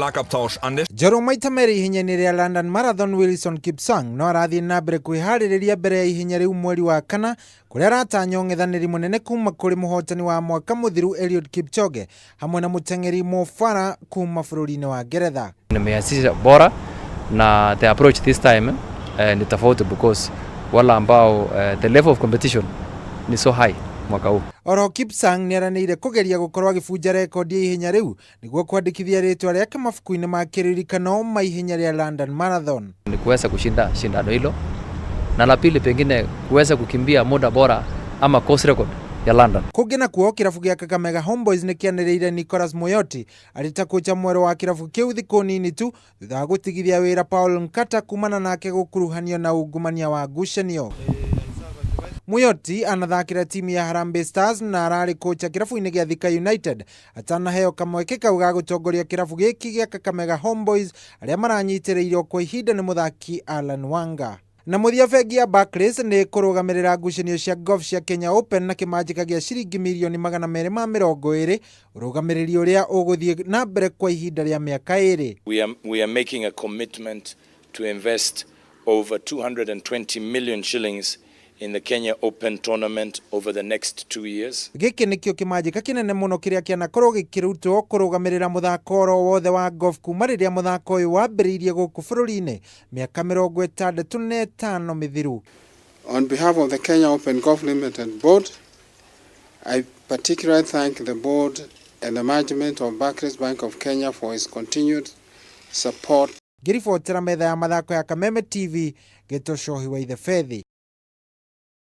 Schlagabtausch an der Njorua maita merĩ ihenya-inĩ rĩa London Marathon Wilson Kipsang no arathiĩ na mbere kwĩharĩrĩria mbere ya ihenya rĩu mweri wa kana, kũrĩa aratanya ũng'ethanĩri mũnene kuma kũrĩ mũhotani wa mwaka mũthiru Eliud Kipchoge hamwe na mũteng'eri Mo Farah kuma bũrũri-inĩ wa Ngeretha. Nimeanzisha bora na the approach this time ni tofauti because wale ambao the level of competition ni so high mwaka huu. Oro Kipsang nĩeranĩire kũgeria gũkorwo agĩbunja rekondi ya ihenya rĩu nĩguo kwandĩkithia rĩtwa rĩake mabuku-inĩ ma kĩririkano ma ihenya rĩa London Marathon. Ni kuweza kushinda shindano hilo, na la pili pengine kuweza kukimbia muda bora ama course record ya London. Kũngĩ nakuo, kĩrabu gĩa Kakamega Homeboys nĩkĩanĩrĩire Nicholas Muyoti arĩ ta kocha mwerũ wa kĩrabu kĩu thikũ nini tu thutha wa gũtigithia wĩra Paul Nkata kumana nake gũkuruhanio na ungumania wa ngucanio. Muyoti anathakĩra timu ya Harambee Stars na ararĩ kocha kĩrabu-inĩ gĩa Thika United atanaheo kamweke kau ga gũtongoria kĩrabu gĩkĩ gĩa Kakamega Homeboys, arĩa maranyitĩrĩirwo kwa ihinda nĩ mũthaki Alan Wanga. Na mũthia, bengi ya Barclays nĩ kũrũgamĩrĩra ngucanio cia golf cia Kenya Open na kĩmanjĩka gĩa ciringi mirioni 220, ũrũgamĩrĩri ũrĩa ũgũthiĩ na mbere kwa ihinda rĩa mĩaka 2. We are making a commitment to invest over 220 million shillings in the Kenya Open tournament over the next 2 years. Gĩkĩ nĩkĩo kĩmanjĩka kĩnene mũno kĩrĩa kĩanakorwo gĩkĩrutwo kũrũgamĩrĩra mũthako oro wothe wa golf kuma rĩrĩa mũthako ũyũ wambĩrĩirie gũkũ bũrũri-inĩ mĩaka 65 mĩthiru. On behalf of the Kenya Open Golf Limited Board, I particularly thank the board and the management of Barclays Bank of Kenya for its continued support. Ngĩribotera metha ya mathako ya Kameme TV, Gĩtocohi wa Ithe Bethi.